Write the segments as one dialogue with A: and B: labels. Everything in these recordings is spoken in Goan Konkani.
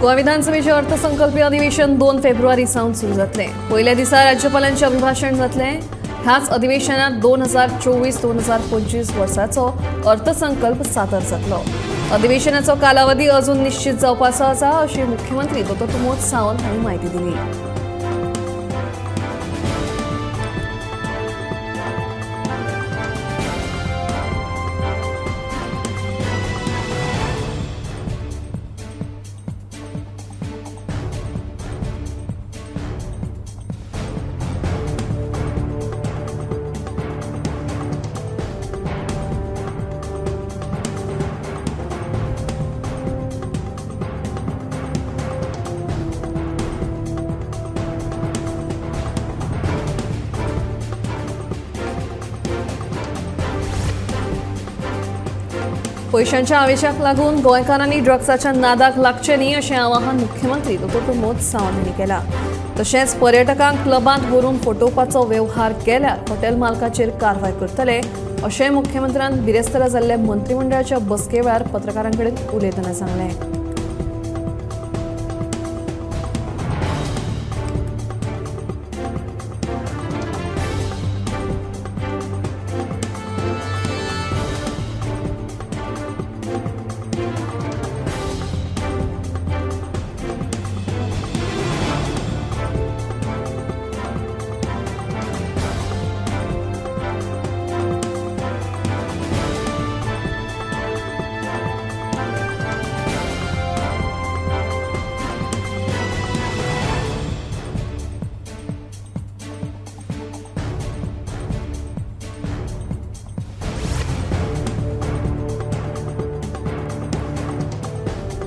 A: गोंय विधानसभेचे अर्थसंकल्पीय अधिवेशन 2 फेब्रुवारी सावन सुरू जातलें। पयल्या दिसा राज्यपालांचें अभिभाशण जातलें। ह्याच अधिवेशनात 2024-2025 वर्साचो अर्थसंकल्प सादर जातलो। अधिवेशनाचो कालावधी अजून निश्चित जावपाचो आसा अशी मुख्यमंत्री डॉ. प्रमोद सावंत हांणी म्हायती दिली। पयशांच्या आवेशाक लागून गोंयकारांनी ड्रग्साच्या नादाक लागचें न्ही अशें आवाहन मुख्यमंत्री डॉ. प्रमोद सावंत हांणी केलां। तशेंच पर्यटकांक क्लबांत व्हरून फटोवपाचो वेव्हार केल्यार हॉटेल मालकाचेर कारवाय करतले अशें मुख्यमंत्र्यान बिरेस्तारा जाल्ल्या मंत्रिमंडळाच्या बसके वेळार पत्रकारां कडेन उलयतना सांगलें।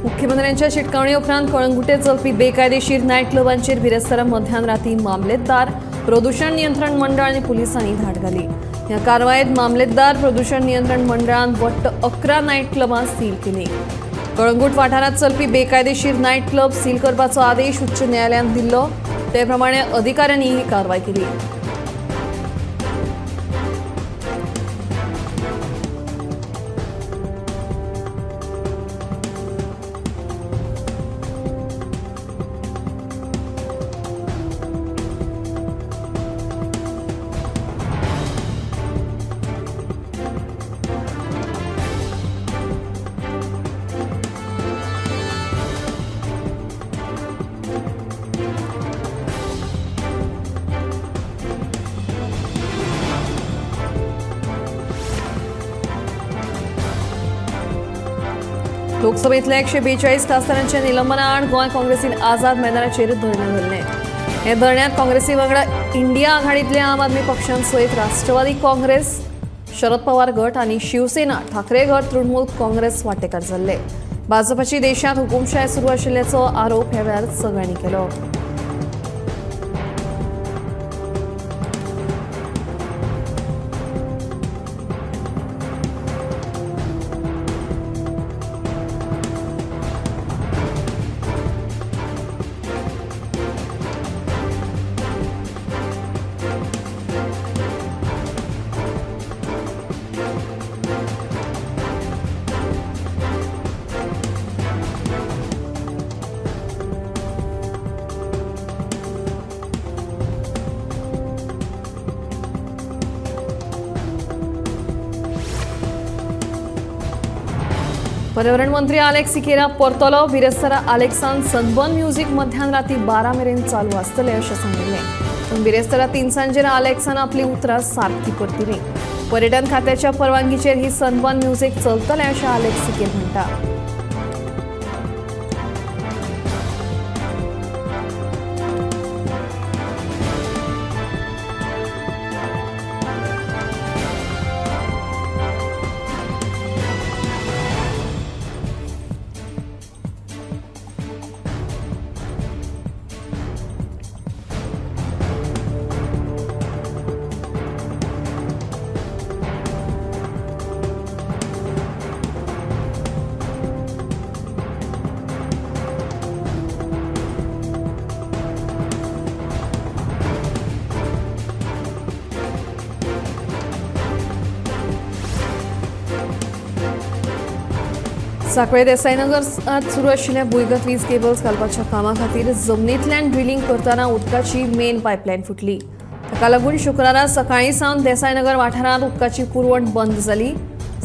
A: मुख्यमंत्र्यांच्या शिटकावणे उपरांत कळंगुटे चलपी बेकायदेशीर नायट क्लबांचेर बिरेस्तारा मध्यान राती मामलेदार, प्रदूषण नियंत्रण मंडळ आनी पुलिसांनी धाड घाली। ह्या कारवायेत मामलेदार, प्रदूषण नियंत्रण मंडळान वट्ट 11 नायट क्लबां सील केली। कळंगूट वाठारांत चलपी बेकायदेशीर नायट क्लब सील करपाचो आदेश उच्च न्यायालयान दिल्लो, ते प्रमाणे अधिकाऱ्यांनी ही कारवाय केली। लोकसभेतल्या 142 खासदारांच्या निलंबनाआड गोंय काँग्रेसीन आझाद मैदानाचेर धरणें धरलें। हे धरण्यांत काँग्रेसी वांगडा इंडिया आघाडींतल्या आम आदमी पक्षान सयत राष्ट्रवादी काँग्रेस, शरद पवार गट आनी शिवसेना ठाकरे गट, तृणमूल काँग्रेस वांटेकार जाल्ले। भाजपाची देशांत हुकुमशाय सुरू आशिल्ल्याचो आरोप ह्या वेळार सगळ्यांनी केलो। पर्यावरण मंत्री आलेक्स सिकेरा परतलो। बिरेस्तारा आलेक्सान सनबर्न म्युझिक मध्यान राती 12 मेरेन चालू आसतले अशें सांगिल्लें, पूण बिरेस्तारा 3 सांजेर आलेक्सान आपली उतरां सारकी परतिली। पर्यटन खात्याच्या परवानगीचेर ही सनबर्न म्युझिक चलतलें अशें आलेक्स सिकेर म्हणटा। सांखळे देसाईनगरांत सुरू आशिल्ल्या भुंयगत वीज केबल्स घालपाच्या कामा खातीर जमनींतल्यान ड्रिलींग करतना उदकाची मेन पायपलायन फुटली. ताका लागून शुक्रारा सकाळीं सावन देसाईनगर वाठारांत उदकाची पुरवण बंद जाली.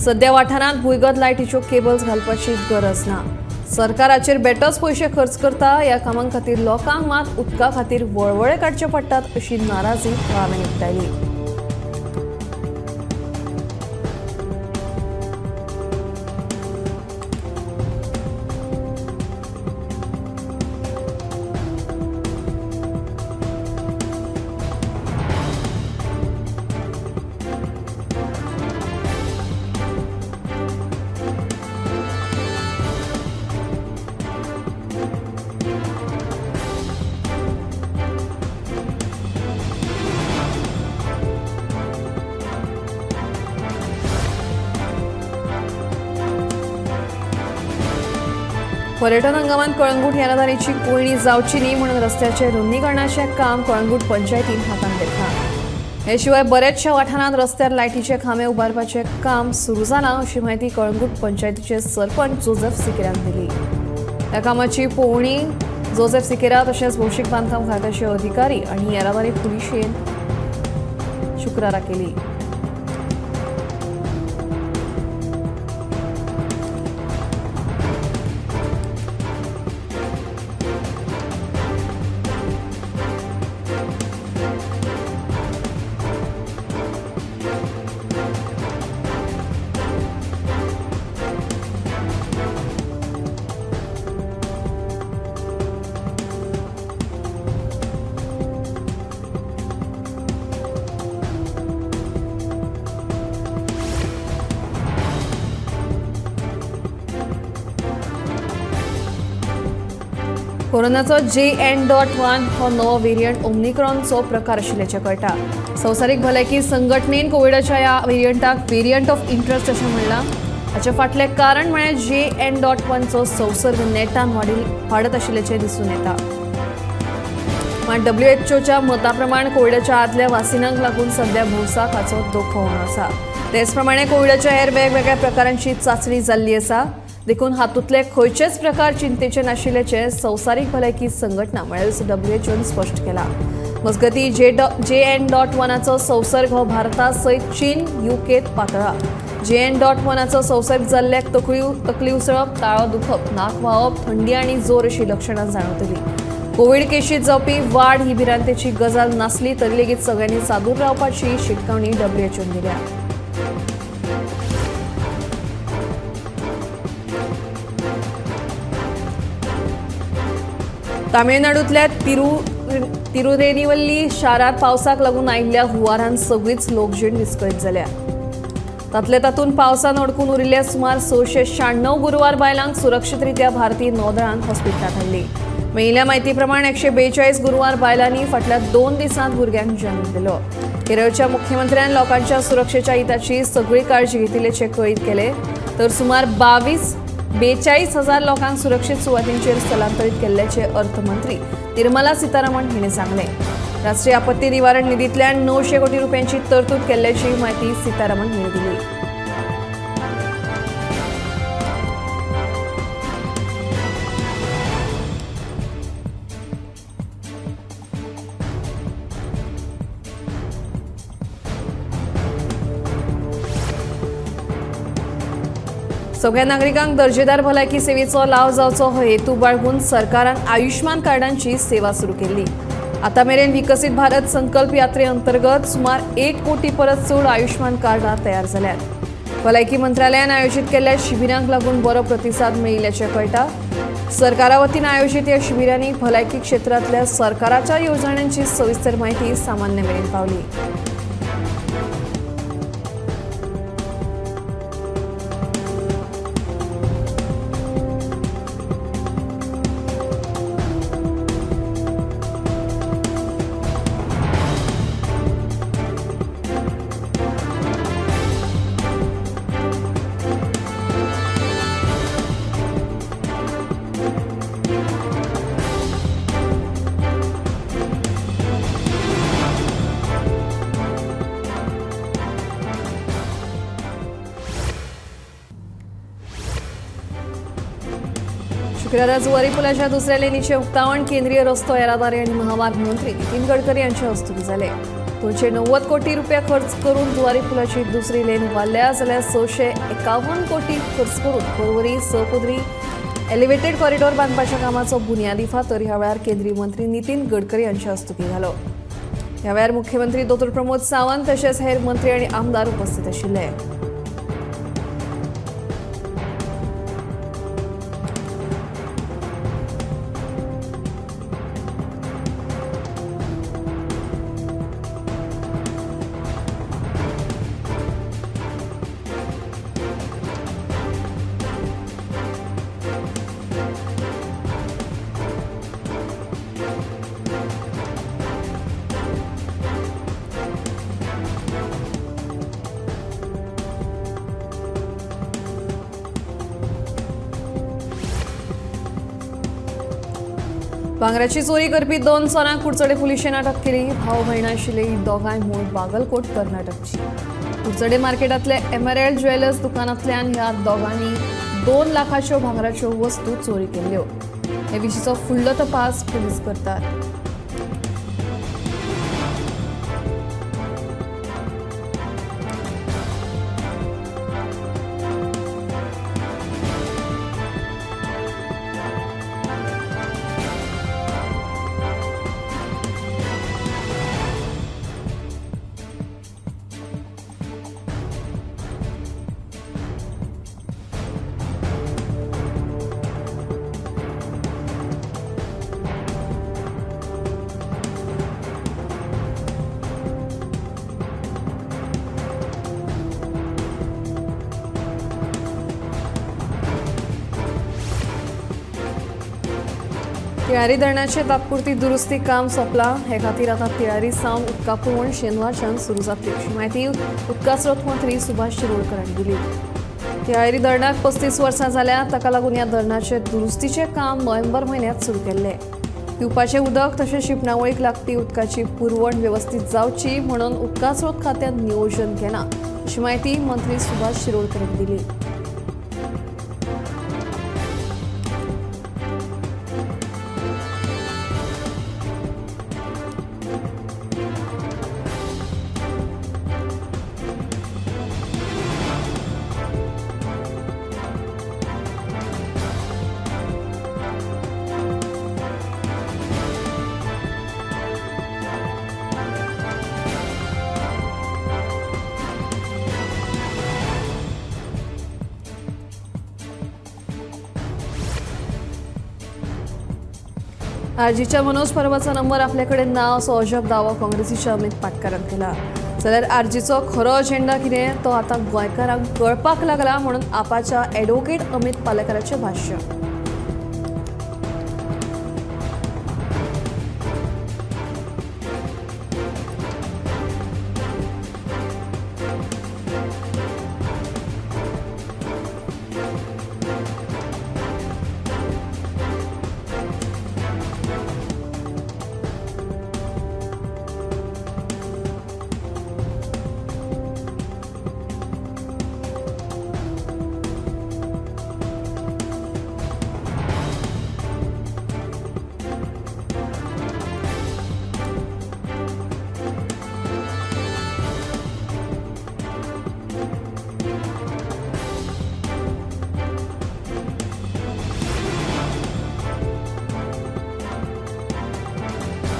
A: सध्या वाठारांत भुंयगत लायटीच्यो केबल्स घालपाची गरज ना. सरकाराचेर बेटोच पयशे खर्च करता. ह्या कामां खातीर लोकांक मात उदका खातीर वळवळे काडचे पडटात अशी नाराजी थळाव्यांनी उक्तायली. पर्यटन हंगामांत कळंगूट येरादारीची कोंयडी जावची न्ही म्हणून रस्त्याचे रुंदीकरणाचें काम कळंगूट पंचायतीन हातांत घेतलां. हे शिवाय बऱ्याचशा वाठारांत रस्त्यार लायटीचे खांबे उबारपाचें काम सुरू जालां अशी म्हायती कळंगूट पंचायतीचे सरपंच जोसेफ सिकेरान दिली. ह्या कामाची पळोवणी जोसेफ सिकेरा तशेंच भौशीक बांदकाम खात्याचे अधिकारी आनी येरादारी पुलिशेन शुक्रारा केली. कोरोनाचो JN.1 हो नवो वेरियंट ओमिक्रॉनचो प्रकार आशिल्ल्याचें कळटा. संवसारीक भलायकी संघटनेन कोविडाच्या ह्या वेरियंटाक वेरियंट ऑफ इंट्रस्ट अशें म्हणलां. हाचे फाटलें कारण म्हळ्यार JN.1चो संसर्ग नेटान वाडत आशिल्ल्याचें दिसून येता. मात WHOच्या मता प्रमाण कोविडाच्या आदल्या वासिनांक लागून सध्या भौसाक हाचो धोको उणो आसा. तेच प्रमाणे कोविडाच्या हेर वेगवेगळ्या प्रकारांची चांचणी जाल्ली आसा. देखून हातूंतले खंयचेच प्रकार चिंतेचे नाशिल्ल्याचें संवसारीक भलायकी संघटना म्हळ्यार WHOन स्पश्ट केलां. मजगतीं JN.1चो संसर्ग हो भारता सयत चीन, युकेंत पातळ्ळा. JN.1चो संसर्ग जाल्ल्याक तकली उसळप, ताळो दुखप, नाक व्हांवप, थंडी आनी जोर अशी लक्षणां जाणवतली. कोवीड केशीत जावपी वाड ही भिरांतेची गजाल नासली तरी लेगीत सगळ्यांनी सादूर रावपाची शिटकावणी WHOन दिल्या. तामिळनाडूंतल्या तिरुनेलवेली शारांत पावसाक लागून आयिल्ल्या हुंवारान सगळीच लोकजीण विस्कळीत जाल्या. तातले तातूंत पावसान अडकून उरिल्ल्या सुमार 696 गुरवार बायलांक सुरक्षीतरित्या भारतीय नौदळान हॉस्पिटलांत हाडली. मेळिल्ल्या म्हायती प्रमाण 142 गुरवार बायलांनी फाटल्या 2 दिसांत भुरग्यांक जल्म दिलो. केरळच्या मुख्यमंत्र्यान लोकांच्या सुरक्षेच्या हिताची सगळी काळजी घेतिल्ल्याचें कळीत केलें. तर सुमार 42,000 लोकांक सुरक्षीत सुवातींचेर स्थलांतरीत केल्ल्याचें अर्थमंत्री निर्मला सीतारामन हिणें सांगलें. राष्ट्रीय आपत्ती निवारण निधींतल्यान 900 कोटी रुपयांची तरतूद केल्ल्याची म्हायती सीतारामन हिणें दिली. सगळ्या नागरिकांक दर्जेदार भलायकी सेवेचो लाव जावचो हो हेतू बाळगून सरकारान आयुष्मान कार्डांची सेवा सुरू केली. आतां मेरेन विकसीत भारत संकल्प यात्रे अंतर्गत सुमार 1 कोटी परस चड आयुष्मान कार्डां तयार जाल्यात. भलायकी मंत्रालयान आयोजीत केल्ल्या शिबिरांक लागून बरो प्रतिसाद मेळिल्ल्याचें कळटा. सरकारा वतीन आयोजीत ह्या शिबिरांनी भलायकी क्षेत्रांतल्या सरकाराच्या येवजण्यांची सविस्तर म्हायती सामान्य मेरेन पावली. शुक्रारा जुवारी पुलाच्या दुसऱ्या लेनीचे उक्तावण केंद्रीय रस्तो येरादारी आनी महामार्ग मंत्री नितीन गडकरी यांच्या हस्तुकीं जालें। 290 कोटी रुपया खर्च करून जुवारी पुलाची दुसरी लेन उबारल्या जाल्यार 651 कोटी खर्च करून पर्वरी सपदरी एलिव्हेटेड कॉरिडॉर बांदपाच्या कामाचो बुन्यादी फातर ह्या वेळार केंद्रीय मंत्री नितीन गडकरी यांच्या हस्तुकीं घालो। ह्या वेळार मुख्यमंत्री दोतोर प्रमोद सावंत तशेंच हेर मंत्री आनी आमदार उपस्थित आशिल्ले। भांगराची चोरी करपी 2 चोरांक कुडचडे पुलिशेन अटक केली। भाव भयणां आशिल्ली ही दोगांय मूळ बागलकोट कर्नाटकची। कुडचडे मार्केटांतले एमरल्ड ज्वेलर्स दुकानांतल्यान ह्या दोगांनी 2 लाखाच्यो भांगराच्यो वस्तू चोरी केल्ल्यो। हे विशींचो फुडलो तपास पुलीस करतात। तिळारी धरणाचे तात्पुरती दुरुस्ती काम सोंपलां। हे खातीर आतां तिळारी सावन उदका पुरवण शेनवारच्यान सुरू जातली अशी म्हायती उदका स्रोत मंत्री सुभाष शिरोडकर हांणी दिली। तिळारी धरणाक 35 वर्सां जाल्या, ताका लागून ह्या धरणाचे दुरुस्तीचें काम नोव्हेंबर म्हयन्यांत सुरू केल्लें। पिवपाचें उदक तशेंच शिंपणावळीक लागपी उदकाची पुरवण वेवस्थीत जावची म्हणून उदका स्रोत खात्यान नियोजन केलां अशी म्हायती मंत्री सुभाष शिरोडकर हांणी दिली। आरजीच्या मनोज परबाचा नंबर आपल्याकडे ना असो अजब दावो काँग्रेसीच्या अमित पाटकारान केला। जाल्यार आरजीचो खरो अजेंडा कितें तो आतां गोंयकारांक कळपाक लागला म्हणून आपाच्या एडवोकेट अमित पालेकाराचें भाष्य।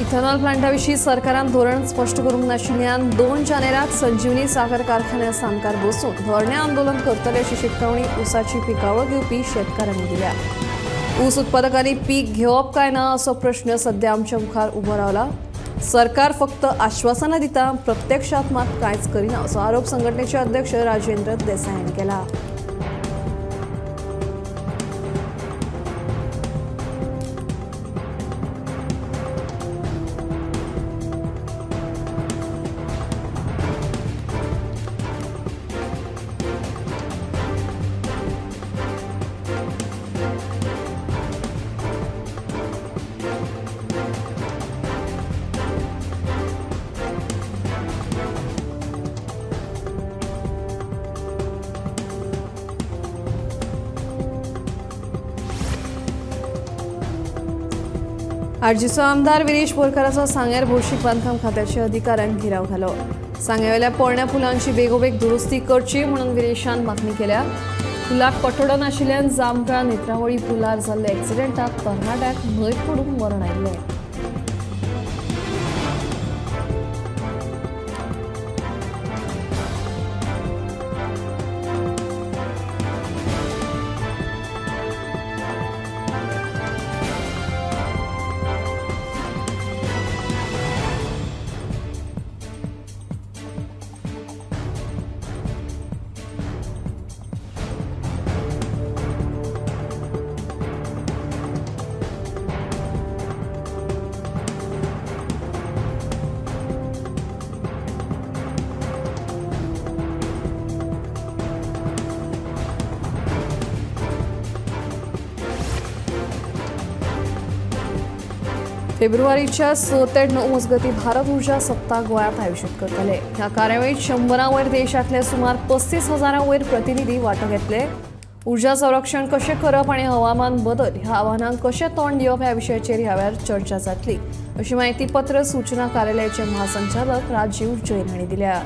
A: इथेनॉल प्लांटाविशीं सरकारान धोरण स्पश्ट करूंक नाशिल्ल्यान 2 जानेराक संजीवनी साखर कारखान्या सामकार बसून धरणे आंदोलन करतले अशी शिटकावणी ऊसाची पिकावळ घेवपी शेतकारांनी दिल्या। ऊस उत्पादकांनी पीक घेवप काय ना असो प्रश्न सध्या आमच्या मुखार उबो रावला। सरकार फक्त आश्वासनां दिता, प्रत्यक्षात मात कांयच करिना असो आरोप संघटनेचे अध्यक्ष राजेंद्र देसाय हांणी केला। आरजीचो आमदार विरेश बोरकाराचो सांग्यार भौशीक बांदकाम खात्याच्या अधिकाऱ्यांक घेराव घालो। सांग्यावेल्या पोरण्या पुलांची बेगोबेग दुरुस्ती करची म्हणून विरेशान मागणी केल्या। पुलाक पटोडो नाशिल्ल्यान जामकळा नेत्रावळी पुलार जाल्ल्या एक्सिडेंटात तरणाट्याक न्हंयत पडून मरण आयिल्लें। फेब्रुवारीच्या 6 ते 9 मजगती भारत ऊर्जा सप्ताह गोंयांत आयोजीत करतले। ह्या कार्यावळीत 100 वयर देशांतले सुमार 35,000 वयर प्रतिनिधी वांटो घेतले। ऊर्जा संरक्षण कशें करप आनी हवामान बदल ह्या आव्हानांक कशें तोंड दिवप ह्या विशयाचेर ह्या वेळार चर्चा जातली अशी माहिती पत्र सूचना कार्यालयाचे महासंचालक राजीव जैन हांणी दिल्या।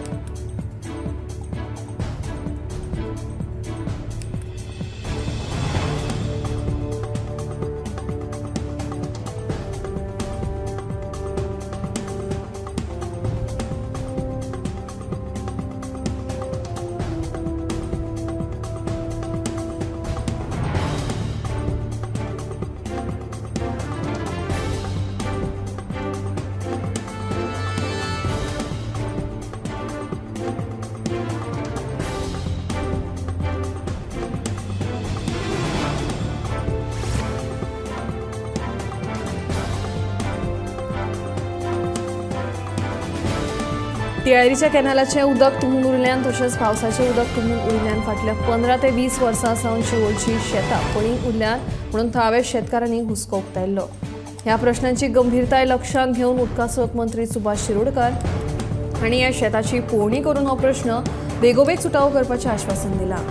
A: तिळारीच्या कॅनलाचें उदक तुंबून उरल्यान तशेंच पावसाचें उदक तुंबून उरल्यान फाटल्या 15 ते 20 वर्सां सावन शिवोलची शेतां पडींग उरल्यान म्हणून थळाव्या शेतकारांनी हुस्को उक्तायल्लो। ह्या प्रश्नांची गंभीरताय लक्षांत घेवन उदका स्रोत मंत्री सुभाष शिरोडकर हांणी ह्या शेताची पळोवणी करून हो प्रश्न बेगोबेग सुटावो करपाचें आश्वासन दिलां।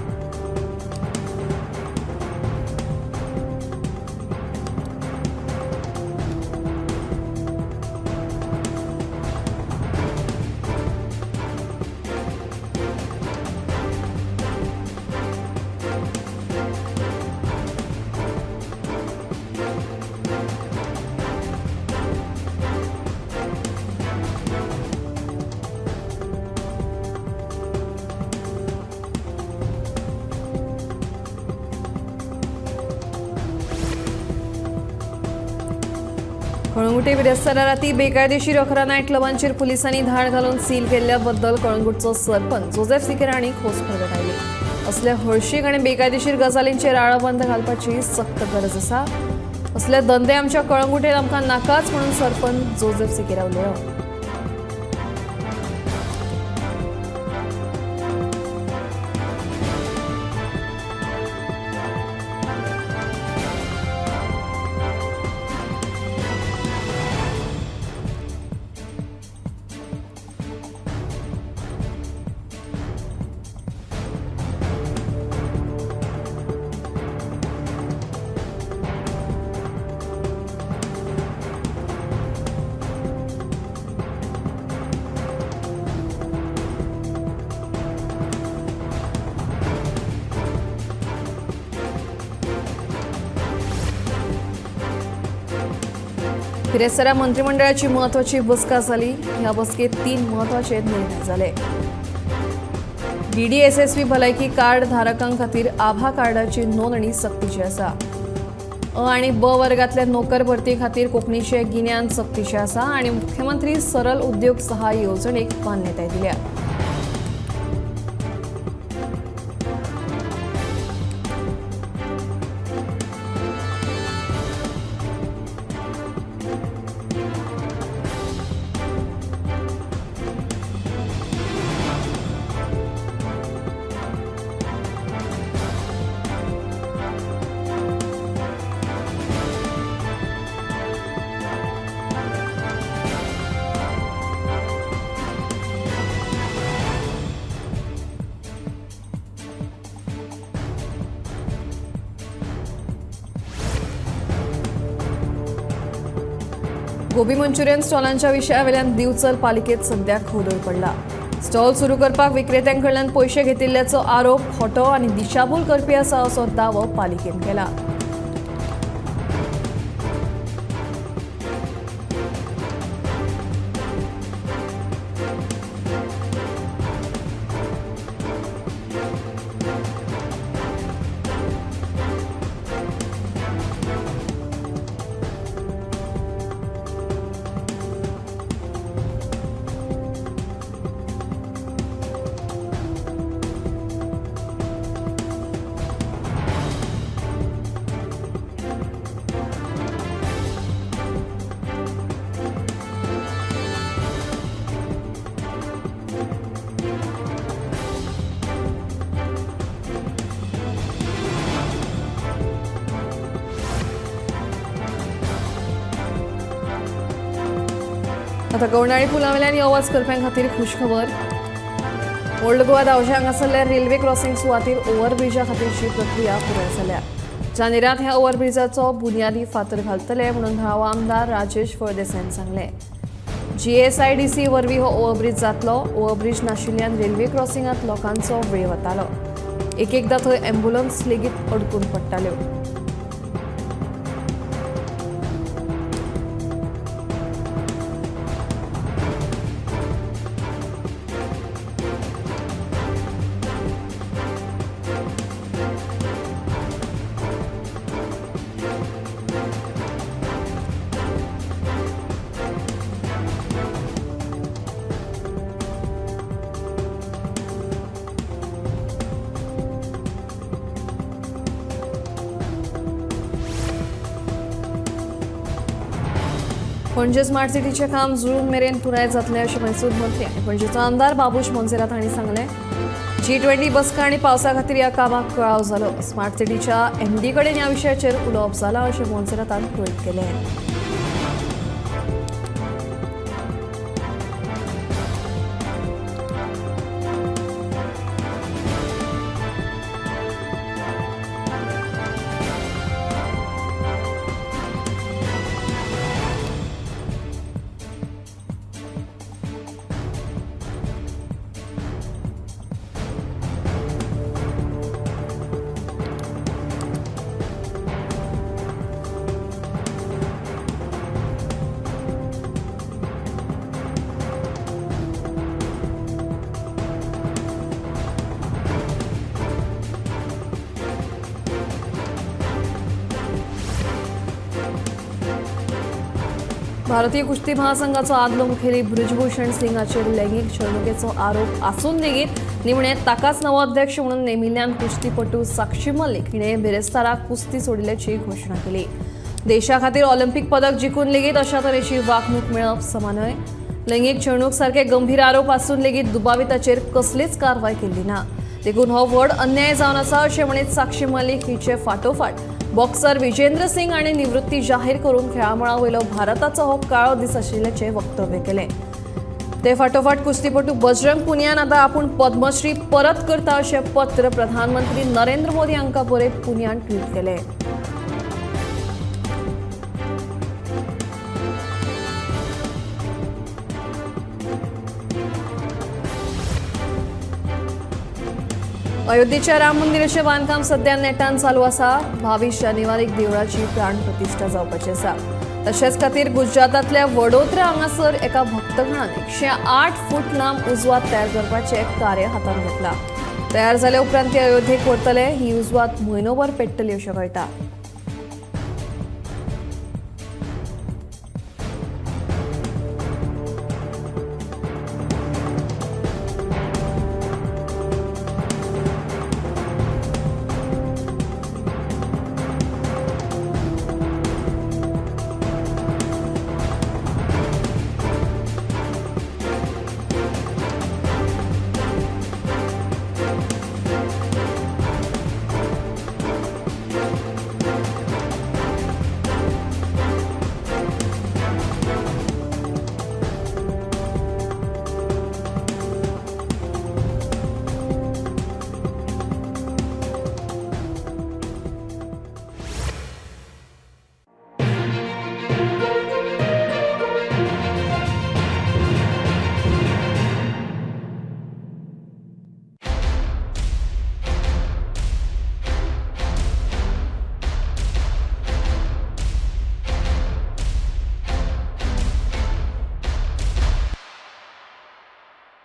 A: कळंगुटे बिरेस्तारा राती बेकायदेशीर 11 नायट क्लबांचेर पुलिसांनी धाड घालून सील केल्ल्या बद्दल कळंगूटचो सरपंच जोसेफ सिकेरा हांणी खोस परगटायली। असले हळशीक आनी बेकायदेशीर गजालींचेर आळाबंद घालपाची सक्त गरज आसा। असले धंदे आमच्या कळंगुटेत आमकां नाकाच म्हणून सरपंच जोसेफ सिकेरा उलयलो। बिरेस्तारा मंत्रिमंडळाची महत्वाची बसका जाली। ह्या बसकेत 3 महत्वाचे निर्णय जाले। डीडीएसएसपी भलायकी कार्ड धारकां खातीर आभा कार्डाची नोंदणी सक्तीची आसा। अ आनी ब वर्गांतल्या नोकर भरती खातीर कोंकणीचें गिन्यान सक्तीचें आसा आनी मुख्यमंत्री सरल उद्योग सहाय्य येवजणेक मान्यताय दिल्या। गोबी मंचुरियन स्टॉलांच्या विशयावेल्यान दिवचल पालिकेत सध्या खोदोळ पडला. स्टॉल सुरू करपाक विक्रेत्यांकडल्यान पयशे घेतिल्ल्याचो आरोप खोटो आनी दिशाभूल करपी आसा असो दावो पालिकेन केला. आतां गवणाळी पुलावेल्यान यो वच करप्यां खातीर खुशखबर. ओल्ड गोवा दावजे हांगासरल्या रेल्वे क्रॉसिंग सुवातीर ओव्हरब्रिजा खातीरची प्रक्रिया पुराय जाल्या. जानेरात ह्या ओव्हरब्रिजाचो बुन्यादी फातर घालतले म्हणून थळावो आमदार राजेश फळदेसायान सांगलें. जीएसआयडीसी वरवीं हो ओव्हरब्रीज जातलो. ओव्हरब्रीज नाशिल्ल्यान रेल्वे क्रॉसिंगांत लोकांचो वेळ वतालो. एक एकदां थंय एम्ब्युलन्स लेगीत अडकून पडटाल्यो. पणजे स्मार्ट सिटीचें काम जून मेरेन पुराय जातलें अशें महसूल मंत्री आनी पणजेचो आमदार बाबूश मोन्सेरात हांणी सांगलें. G20 बसका आनी पावसा खातीर ह्या कामाक कळाव जालो. स्मार्ट सिटीच्या एमडी कडेन ह्या विशयाचेर उलोवप जालां अशें मोन्सेरातान कळीत केलें. भारतीय कुस्ती महासंघाचो आदलो मुखेली बृजभूषण सिंग हाचेर लैंगीक छळणुकेचो आरोप आसून लेगीत निमणे ताकाच नवो अध्यक्ष म्हणून नेमिल्ल्यान कुस्तीपटू साक्षी मल्लिक हिणें बिरेस्ताराक कुस्ती सोडिल्ल्याची घोशणा केली. देशा खातीर ऑलिम्पिक पदक जिखून लेगीत अशा तरेची वागणूक मेळप समा न्हय. लैंगीक छळणूक सारके गंभीर आरोप आसून लेगीत दुबाविताचेर कसलीच कारवाय केल्ली ना, देखून हो व्हड अन्याय जावन आसा अशें म्हणीत साक्षी मल्लिक हिचे फाटोफाट बॉक्सर विजेंद्र सिंग हांणी निवृत्ती जाहीर करून खेळामळा वयलो भारताचो हो काळो दीस आशिल्ल्याचें वक्तव्य केलें. ते फाटोफाट कुस्तीपटू बजरंग पुनियान आतां आपूण पद्मश्री परत करता अशें पत्र प्रधानमंत्री नरेंद्र मोदी हांकां बरयत पुनियान ट्वीट केलें. अयोध्येच्या राम मंदिराचें बांदकाम सध्या नेटान चालू आसा. 22 जानेवारीक देवळाची प्राण प्रतिश्ठा जावपाची आसा. तशेंच खातीर गुजरातांतल्या वडोदरा हांगासर एका भक्तगणान 108 फूट लांब उजवात तयार करपाचें कार्य हातांत घेतलां. तयार जाले उपरांत ते अयोध्येक व्हरतले. ही उजवात म्हयनोभर पेट्टली अशें कळटा.